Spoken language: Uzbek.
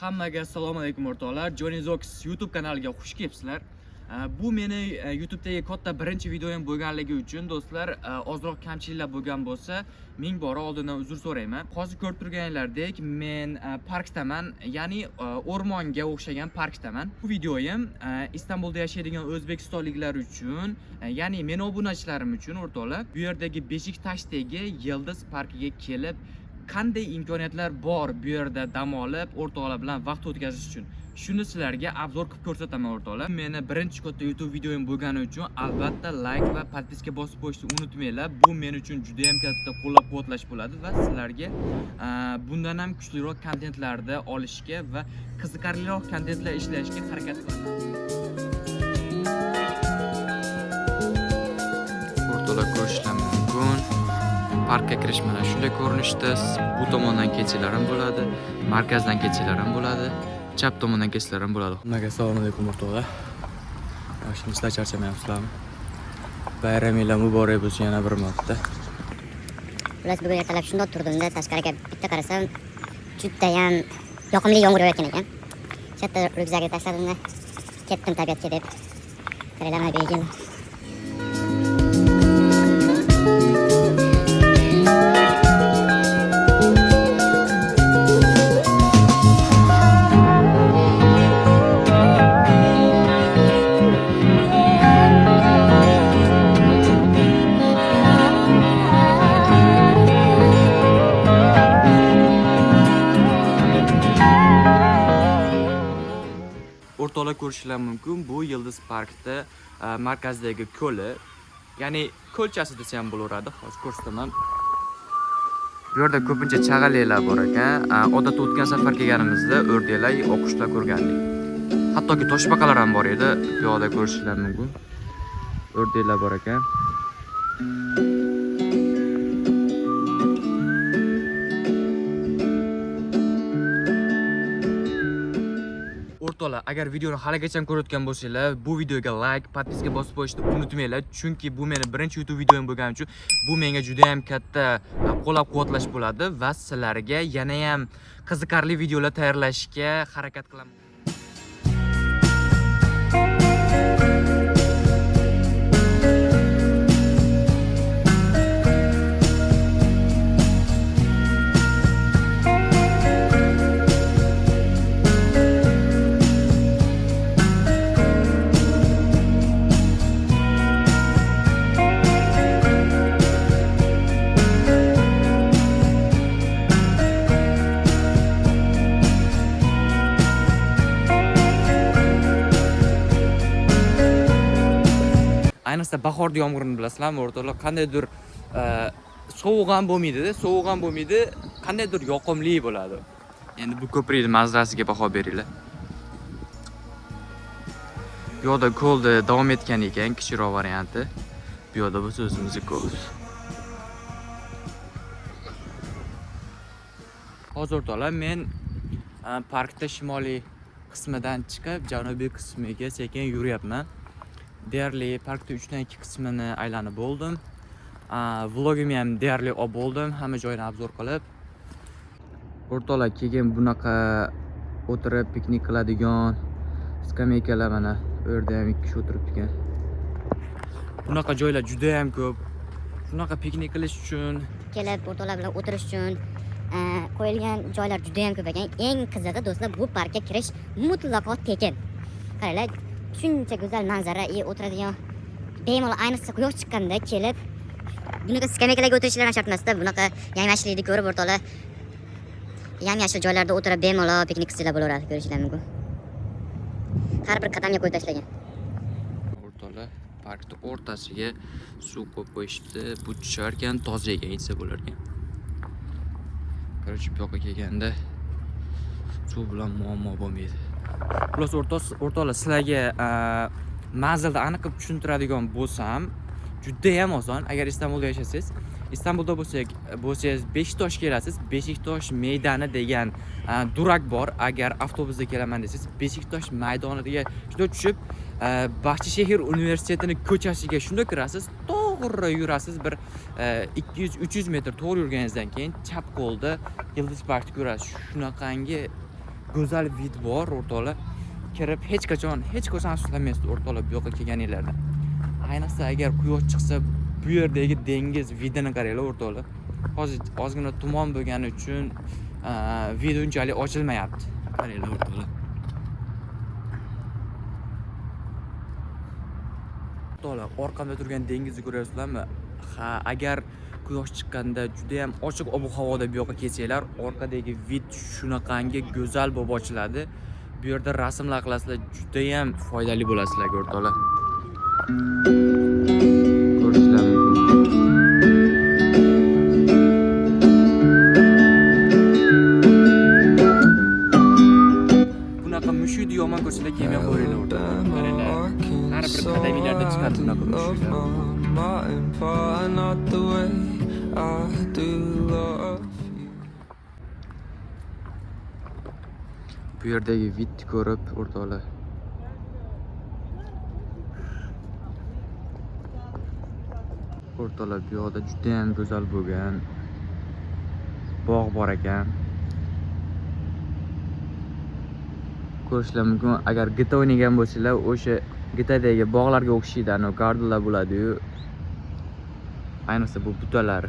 Hammaga assalomu alaykum o'rtoqlar. Johnny Zox YouTube kanaliga xush kelibsizlar. Bu meni YouTube'dagi katta birinchi videoyim bo'lganligi uchun do'stlar, ozroq kamchiliklar bo'lgan bo'lsa, ming bora oldindan uzr so'rayman. Hozir ko'rib turganinglardek, men parkdaman, ya'ni o'rmonga o'xshagan parkdaman. Bu videoyim Istanbulda yashaydigan o'zbekistonliklar uchun, ya'ni meni obunachilarim uchun o'rtoqlar, bu yerdagi Beshiktashdagi Yildiz parkiga kelib qanday imkoniyatlar bor bu yerda dam olib, o'rtoqlar bilan vaqt o'tkazish uchun. Shuni sizlarga обзор qilib ko'rsataman o'rtoqlar. Meni birinchi katta YouTube videoyim bo'lgani uchun albatta like va подписка bosib qo'yishni unutmanglar. Bu men uchun juda ham katta qo'llab-quvvatlash bo'ladi va sizlarga bundan ham kuchliroq kontentlarni olishga va qiziqarliroq kontentlar ishlashga harakat qilaman. O'rtoqlar, ko'rishlar mumkin. Parkka kirish mana shunday ko'rinishda. Bu tomondan kelsanglar ham bo'ladi, markazdan kelsanglar ham bo'ladi, chap tomondan kelsanglar ham bo'ladi. Hammaga assalomu alaykum o'rtoqlar. Yaxshimi, sizlar, charchamayapsizlarmi? Bayraminglar muborak bo'lsin yana bir marta. Xullas, bugun ertalab shundoq turdimda, tashqariga bitta qarasam, judayam yoqimli yomg'ir yog'ayotgan ekan. Katta ryukzakni tashladimda, ketdim tabiatga deb. Qaranglar, mana bu yerga. O'rtoqlar, ko'rishinglar mumkin, bu Yildiz parkda markazdagi ko'li, ya'ni ko'lchasi desa ham bo'laveradi. Hozir ko'rsataman. Bu yerda ko'pincha chag'alaklar bor ekan. Odatda o'tgan safar kelganimizda o'rdaklar, oqqushlar ko'rgandik. Hattoki toshbaqalar ham bor edi. Bu yoqda ko'rishinglar mumkin. O'rdaklar bor ekan. O'rtoqlar, agar videoni haligacha ko'rayotgan bo'lsanglar, bu videoga like, подписка bosib qo'yishni unutmanglar, chunki bu meni birinchi YouTube videoyim bo'lgani uchun bu menga juda ham katta qo'llab-quvvatlash bo'ladi va sizlarga yana ham qiziqarli videolar tayyorlashga harakat qilaman. Ayniqsa bahorda yomg'irni bilasizlarmi o'rtoqlar, qandaydir sovuq ham bo'lmaydi, sovuq ham bo'lmaydi, qandaydir yoqimli bo'ladi. Endi bu ko'prikni manzarasiga baho beringlar. Bu yoqda ko'lda davom etgan ekan, kichikroq varianti. Bu yoqda bo'lsa o'zimizni ko'l. Hozir o'rtoqlar, men parkda shimoliy qismidan chiqib, janubiy qismiga sekin yuryapman. Deyarli parkda 3 dan 2 qismini aylanib bo'ldim. Vlogimni ham deyarli olib bo'ldim, hamma joyini обзор qilib. O'rtoqlar, keyin bunaqa o'tirib piknik qiladigan skameykalar, mana u yerda ham ikki kishi o'tiribdi ekan. Bunaqa joylar juda ham ko'p. Shunaqa piknik qilish uchun Kelib o'rtoqlar bilan o'tirish uchun qo'yilgan joylar juda ham ko'p ekan. Eng qizig'i do'stlar, bu parkka kirish mutlaqo tekin. Qaranglar, shuncha go'zal manzara, o'tiradigan bemalol, ayniqsa quyosh chiqqanda kelib bunaqa skameykalarga o'tirishlar ham shart emasda, bunaqa yam-yashillikni ko'rib o'rtoqlar, yam-yashil joylarda o'tirib bemalol piknik qilsanglar bo'laveradi, ko'rishinglar mumkin. Har bir qadamga qo'yib tashlagan. O'rtoqlar, parkni o'rtasiga suv qo'yib qo'yishibdi. Bu tushar ekan, toza ekan, ichsa bo'lar ekan. Короче, bu yoqqa kelganda suv bilan muammo bo'lmaydi. Xullas, o'rtoqlar, sizlarga manzilni aniq qilib tushuntiradigan bo'lsam, juda ham oson. Agar Istanbulda yashasangiz, Istanbulda bo'lsangiz Beshiktosh kelasiz. Beshiktosh maydoni degan durak bor. Agar avtobusda kelaman desangiz, Beshiktosh maydoniga shunday tushib, Bahçeşehir universitetini ko'chasiga shunday kirasiz, to'g'ri yurasiz bir 200-300 metr to'g'ri yurganingizdan keyin chap qo'lda Yildiz parkni ko'rasiz. Shunaqangi go'zal vid bor o'rtoqlar. Kirib hech qachon afsuslanmaysiz o'rtoqlar bu yoqqa kelganinglarda. Ayniqsa agar quyosh chiqsa, bu yerdagi dengiz vidini qaranglar o'rtoqlar. Hozir ozgina tuman bo'lgani uchun vid unchalik ochilmayapti. Qaranglar o'rtoqlar. O'rtoqlar, orqamda turgan dengizni ko'ryapsizlarmi? Ha, agar quyosh chiqqanda juda ham ochiq ob-havoda bu yoqqa kelsanglar, orqadagi vid shunaqangi go'zal bo'lib ochiladi. Bu yerda rasmlar qilasizlar, juda ham foydali bo'lasizlar o'rtoqlar. Ko'rishlar mumkin. Bunaqa mushukni yomon ko'rsanglar, kelmay qo'yinglar o'rtoqlar. Qaranglar, har bir qadaminglarda chiqadi bunaqa mushuklar. Bu yerdagi vidni ko'rib o'rtoqlar. O'rtoqlar, bu yoqda juda ham go'zal bo'lgan bog' bor ekan. Ko'rishlar mumkin. Agar GTA o'ynagan bo'lsanglar, o'sha GTAdagi bog'larga o'xshaydi, ana gardenlar bo'ladi-yu. Ayniqsa bu butalar.